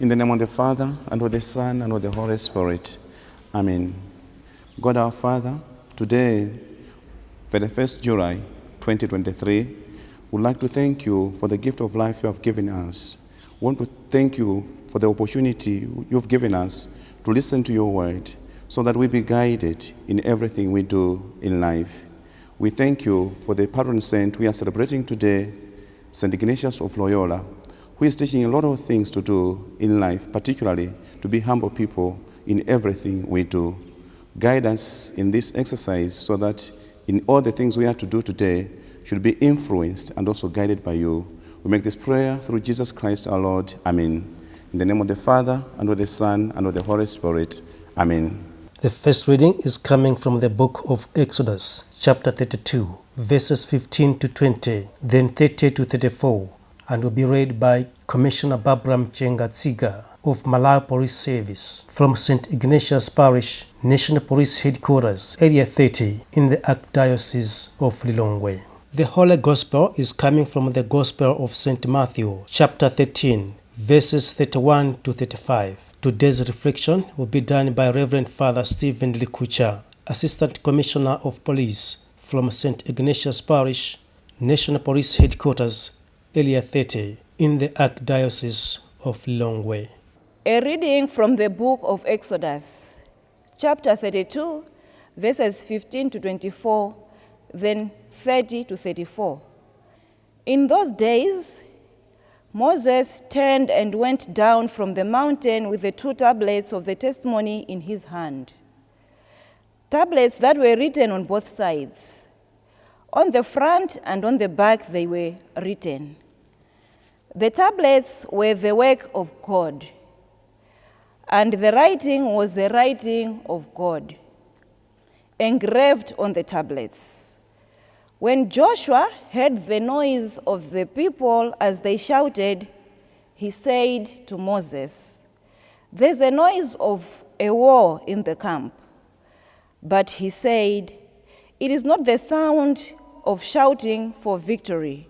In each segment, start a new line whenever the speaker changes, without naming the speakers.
In the name of the Father, and of the Son, and of the Holy Spirit. Amen. God our Father, today, for the 1st July 2023, we'd like to thank you for the gift of life you have given us. We want to thank you for the opportunity you've given us to listen to your word so that we be guided in everything we do in life. We thank you for the patron saint we are celebrating today, St. Ignatius of Loyola, who is teaching a lot of things to do in life, particularly to be humble people in everything we do. Guide us in this exercise so that in all the things we have to do today should be influenced and also guided by you. We make this prayer through Jesus Christ our Lord. Amen. In the name of the Father, and of the Son, and of the Holy Spirit. Amen.
The first reading is coming from the book of Exodus, chapter 32, verses 15 to 20, then 30 to 34, and will be read by Commissioner Babram Chengatsiga of Malawi Police Service from St. Ignatius Parish, National Police Headquarters, Area 30, in the Archdiocese of Lilongwe. The Holy Gospel is coming from the Gospel of St. Matthew, chapter 13, verses 31 to 35. Today's reflection will be done by Reverend Father Stephen Likhutcha, Assistant Commissioner of Police from St. Ignatius Parish, National Police Headquarters, Area 30, in the Archdiocese of Lilongwe.
A reading from the book of Exodus, chapter 32, verses 15 to 24, then 30 to 34. In those days, Moses turned and went down from the mountain with the 2 tablets of the testimony in his hand. Tablets that were written on both sides. On the front and on the back they were written. The tablets were the work of God, and the writing was the writing of God, engraved on the tablets. When Joshua heard the noise of the people as they shouted, he said to Moses, "There's a noise of a war in the camp." But he said, "It is not the sound of shouting for victory,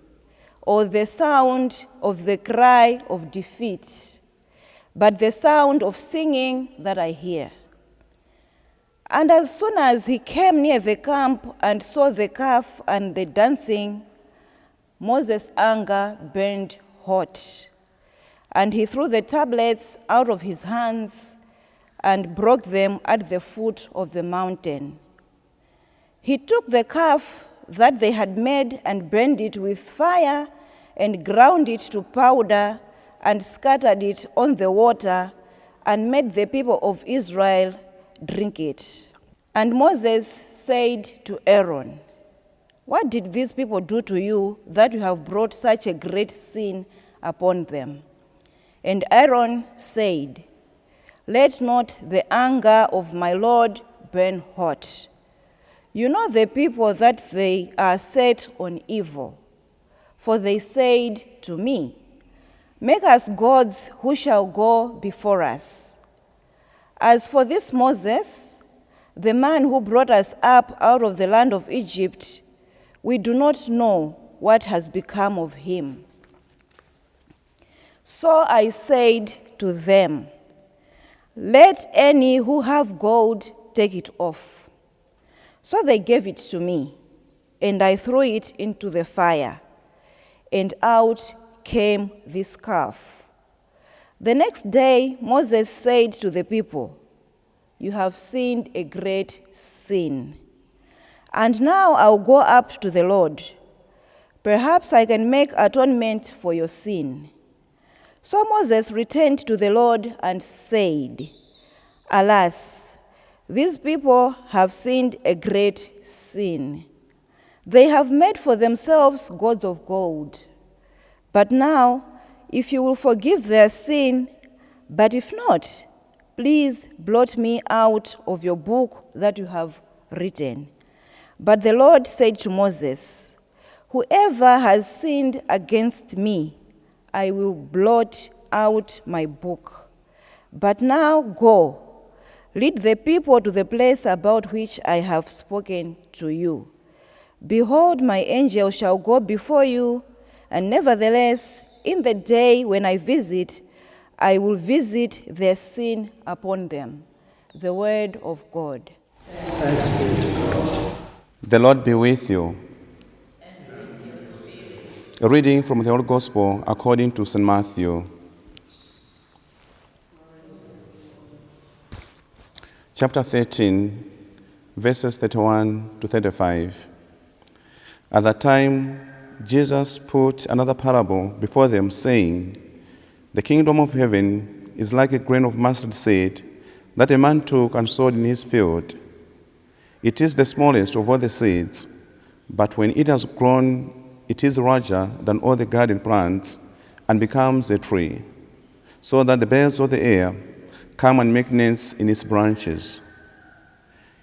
or the sound of the cry of defeat, but the sound of singing that I hear." And as soon as he came near the camp and saw the calf and the dancing, Moses' anger burned hot, and he threw the tablets out of his hands and broke them at the foot of the mountain. He took the calf that they had made and burned it with fire and ground it to powder and scattered it on the water and made the people of Israel drink it. And Moses said to Aaron, "What did these people do to you that you have brought such a great sin upon them?" And Aaron said, "Let not the anger of my Lord burn hot. You know the people that they are set on evil. For they said to me, 'Make us gods who shall go before us.' As for this Moses, the man who brought us up out of the land of Egypt, we do not know what has become of him." So I said to them, "Let any who have gold take it off." So they gave it to me, and I threw it into the fire, and out came this calf. The next day Moses said to the people, "You have sinned a great sin. And now I'll go up to the Lord. Perhaps I can make atonement for your sin." So Moses returned to the Lord and said, "Alas, these people have sinned a great sin. They have made for themselves gods of gold. But now, if you will forgive their sin, but if not, please blot me out of your book that you have written." But the Lord said to Moses, "Whoever has sinned against me, I will blot out my book. But now go, lead the people to the place about which I have spoken to you. Behold, my angel shall go before you, and nevertheless, in the day when I visit, I will visit their sin upon them. The word of God.
Thanks be to God.
The Lord be with you. A reading from the Holy Gospel according to St. Matthew. Chapter 13, verses 31 to 35. At that time, Jesus put another parable before them, saying, "The kingdom of heaven is like a grain of mustard seed that a man took and sowed in his field. It is the smallest of all the seeds, but when it has grown, it is larger than all the garden plants and becomes a tree, so that the birds of the air come and make nests in its branches."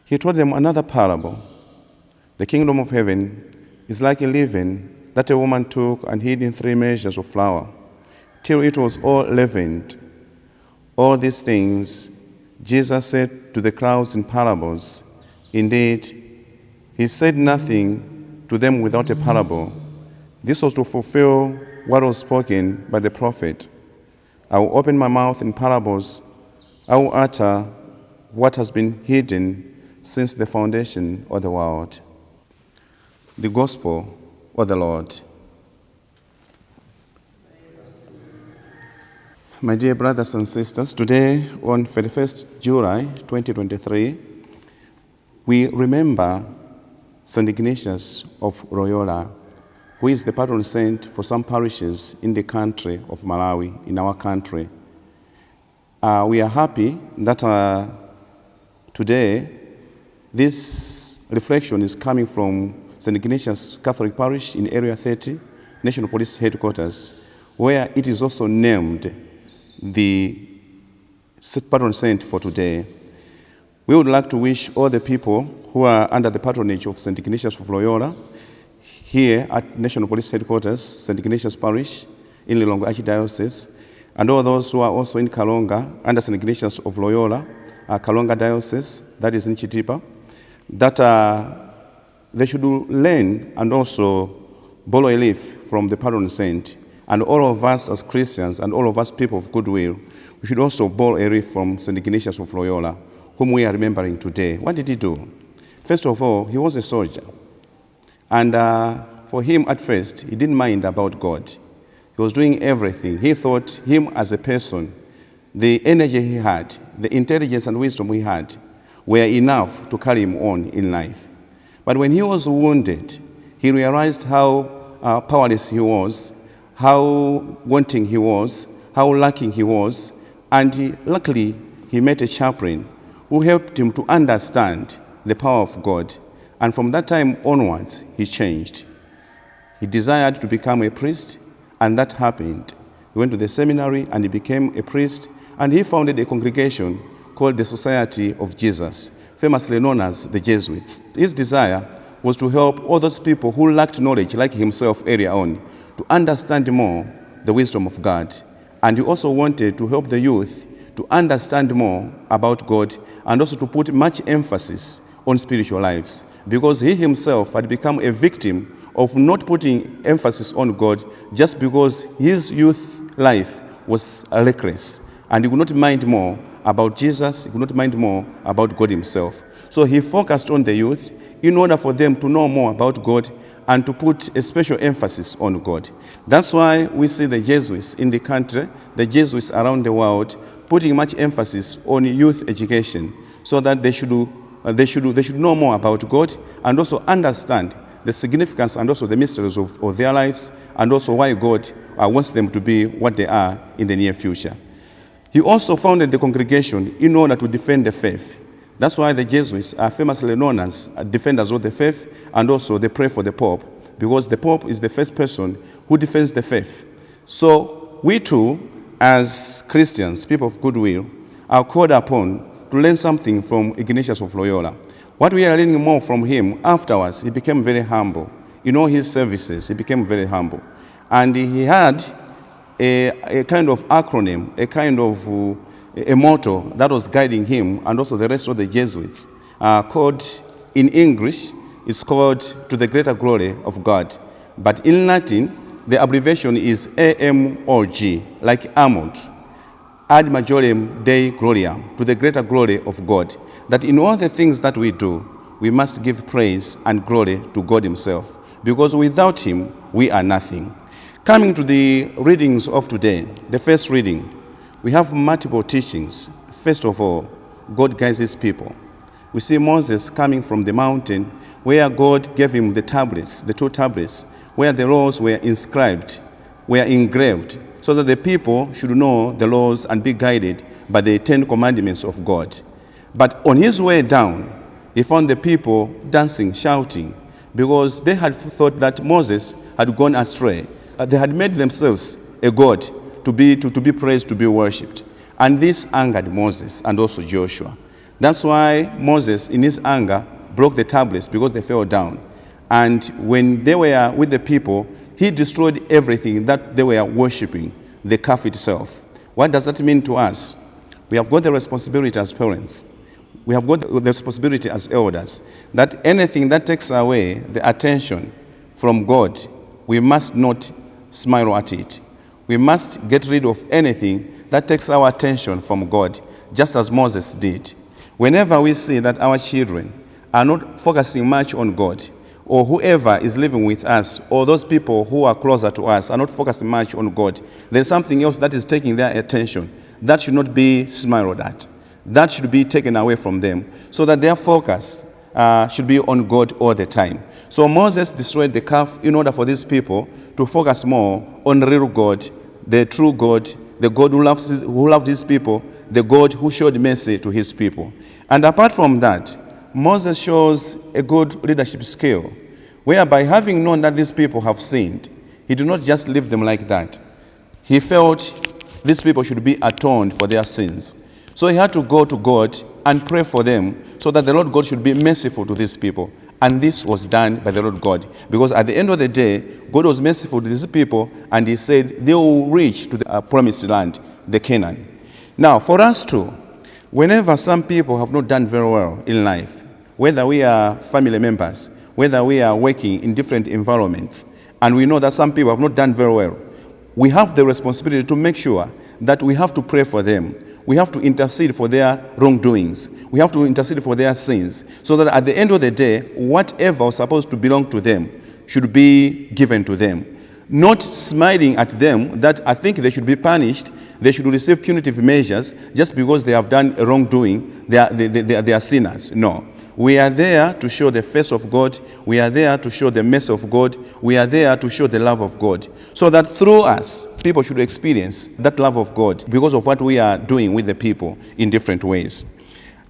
He told them another parable. "The kingdom of heaven is like a leaven that a woman took and hid in 3 measures of flour, till it was all leavened." All these things Jesus said to the crowds in parables. Indeed, he said nothing to them without a parable. This was to fulfill what was spoken by the prophet. "I will open my mouth in parables. I will utter what has been hidden since the foundation of the world." The Gospel of the Lord. My dear brothers and sisters, today on 31st July 2023, we remember St. Ignatius of Loyola, who is the patron saint for some parishes in the country of Malawi, in our country. We are happy that today this reflection is coming from St. Ignatius Catholic Parish in Area 30, National Police Headquarters, where it is also named the patron saint for today. We would like to wish all the people who are under the patronage of St. Ignatius of Loyola here at National Police Headquarters, St. Ignatius Parish in Lilongwe Archdiocese, and all those who are also in Kalonga under St. Ignatius of Loyola, Kalonga Diocese, that is in Chitipa, that they should learn and also borrow a leaf from the patron saint. And all of us as Christians and all of us people of goodwill, we should also borrow a leaf from St. Ignatius of Loyola, whom we are remembering today. What did he do? First of all, he was a soldier. And for him at first, he didn't mind about God. He was doing everything. He thought him as a person, the energy he had, the intelligence and wisdom he had, were enough to carry him on in life. But when he was wounded, he realized how powerless he was, how wanting he was, how lacking he was, and luckily he met a chaplain who helped him to understand the power of God. And from that time onwards, he changed. He desired to become a priest, and that happened. He went to the seminary and he became a priest, and he founded a congregation called the Society of Jesus, famously known as the Jesuits. His desire was to help all those people who lacked knowledge, like himself earlier on, to understand more the wisdom of God. And he also wanted to help the youth to understand more about God and also to put much emphasis on spiritual lives, because he himself had become a victim of not putting emphasis on God just because his youth life was reckless, and he would not mind more about Jesus, he would not mind more about God himself. So he focused on the youth in order for them to know more about God and to put a special emphasis on God. That's why we see the Jesuits in the country, the Jesuits around the world, putting much emphasis on youth education so that they should know more about God and also understand the significance and also the mysteries of their lives, and also why God wants them to be what they are in the near future. He also founded the congregation in order to defend the faith. That's why the Jesuits are famously known as defenders of the faith, and also they pray for the Pope, because the Pope is the first person who defends the faith. So we too, as Christians, people of goodwill, are called upon to learn something from Ignatius of Loyola. What we are learning more from him afterwards, he became very humble. In all his services, he became very humble. And he had a kind of acronym, a kind of a motto that was guiding him and also the rest of the Jesuits, called in English, it's called "To the Greater Glory of God." But in Latin, the abbreviation is AMOG, like AMOG. ad majorem Dei gloriam, to the greater glory of God, that in all the things that we do, we must give praise and glory to God himself, because without him, we are nothing. Coming to the readings of today, the first reading, we have multiple teachings. First of all, God guides his people. We see Moses coming from the mountain where God gave him the tablets, the 2 tablets, where the laws were inscribed, were engraved, so that the people should know the laws and be guided by the 10 commandments of God. But on his way down, he found the people dancing, shouting, because they had thought that Moses had gone astray. They had made themselves a god to be praised, to be worshipped. And this angered Moses and also Joshua. That's why Moses, in his anger, broke the tablets because they fell down. And when they were with the people, he destroyed everything that they were worshiping, the calf itself. What does that mean to us? We have got the responsibility as parents. We have got the responsibility as elders, that anything that takes away the attention from God, we must not smile at it. We must get rid of anything that takes our attention from God, just as Moses did. Whenever we see that our children are not focusing much on God, or whoever is living with us, or those people who are closer to us are not focusing much on God, there's something else that is taking their attention. That should not be smiled at. That should be taken away from them, so that their focus should be on God all the time. So Moses destroyed the calf in order for these people to focus more on the real God, the true God, the God who loved his people, the God who showed mercy to his people. And apart from that, Moses shows a good leadership skill, whereby having known that these people have sinned, he did not just leave them like that. He felt these people should be atoned for their sins. So he had to go to God and pray for them so that the Lord God should be merciful to these people. And this was done by the Lord God. Because at the end of the day, God was merciful to these people, and he said they will reach to the promised land, the Canaan. Now, for us too, whenever some people have not done very well in life, whether we are family members, whether we are working in different environments, and we know that some people have not done very well, we have the responsibility to make sure that we have to pray for them. We have to intercede for their wrongdoings. We have to intercede for their sins, so that at the end of the day, whatever was supposed to belong to them should be given to them. Not smiling at them that I think they should be punished, they should receive punitive measures just because they have done a wrongdoing, they are sinners. No. We are there to show the face of God. We are there to show the mercy of God. We are there to show the love of God. So that through us, people should experience that love of God because of what we are doing with the people in different ways.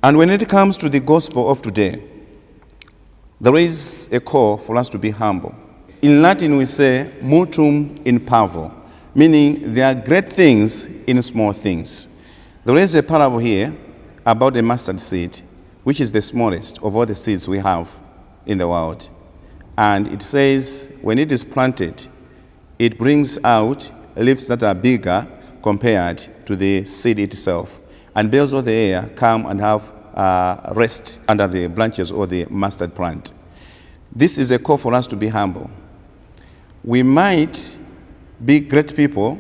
And when it comes to the gospel of today, there is a call for us to be humble. In Latin, we say, multum in parvo, meaning there are great things in small things. There is a parable here about the mustard seed, which is the smallest of all the seeds we have in the world. And it says, when it is planted, it brings out leaves that are bigger compared to the seed itself. And birds of the air come and have rest under the branches of the mustard plant. This is a call for us to be humble. We might be great people.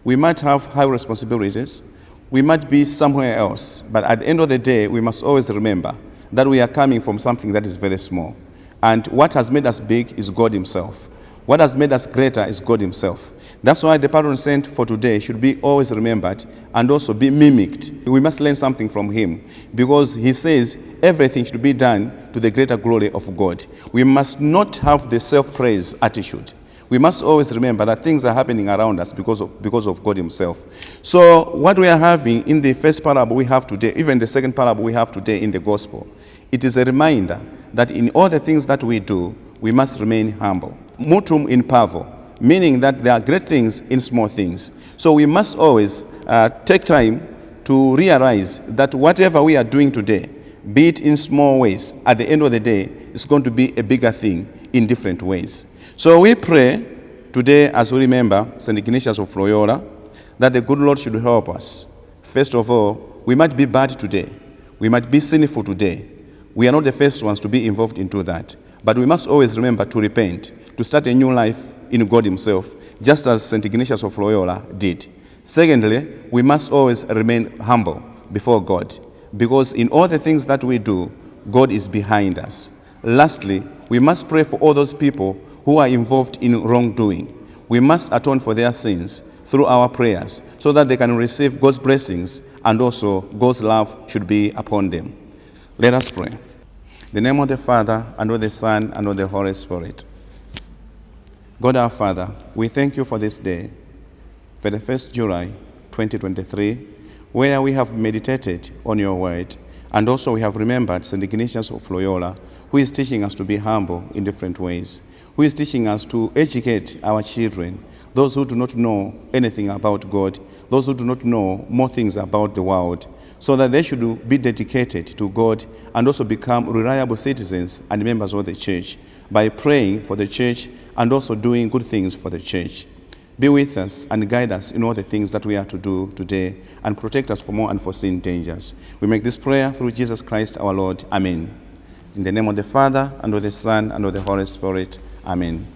We might have high responsibilities. We might be somewhere else, but at the end of the day, we must always remember that we are coming from something that is very small. And what has made us big is God himself. What has made us greater is God himself. That's why the patron saint for today should be always remembered and also be mimicked. We must learn something from him, because he says everything should be done to the greater glory of God. We must not have the self-praise attitude. We must always remember that things are happening around us because of God himself. So what we are having in the first parable we have today, even the second parable we have today in the gospel, it is a reminder that in all the things that we do, we must remain humble. Multum in parvo, meaning that there are great things in small things. So we must always take time to realize that whatever we are doing today, be it in small ways, at the end of the day, it's going to be a bigger thing in different ways. So we pray today, as we remember St. Ignatius of Loyola, that the good Lord should help us. First of all, we might be bad today. We might be sinful today. We are not the first ones to be involved into that. But we must always remember to repent, to start a new life in God himself, just as St. Ignatius of Loyola did. Secondly, we must always remain humble before God, because in all the things that we do, God is behind us. Lastly, we must pray for all those people who are involved in wrongdoing. We must atone for their sins through our prayers so that they can receive God's blessings, and also God's love should be upon them. Let us pray. In the name of the Father, and of the Son, and of the Holy Spirit. God our Father, we thank you for this day, for the 1st July 2023, where we have meditated on your word, and also we have remembered St. Ignatius of Loyola, who is teaching us to be humble in different ways, who is teaching us to educate our children, those who do not know anything about God, those who do not know more things about the world, so that they should be dedicated to God and also become reliable citizens and members of the church by praying for the church and also doing good things for the church. Be with us and guide us in all the things that we are to do today, and protect us from all unforeseen dangers. We make this prayer through Jesus Christ our Lord. Amen. In the name of the Father, and of the Son, and of the Holy Spirit. Amen.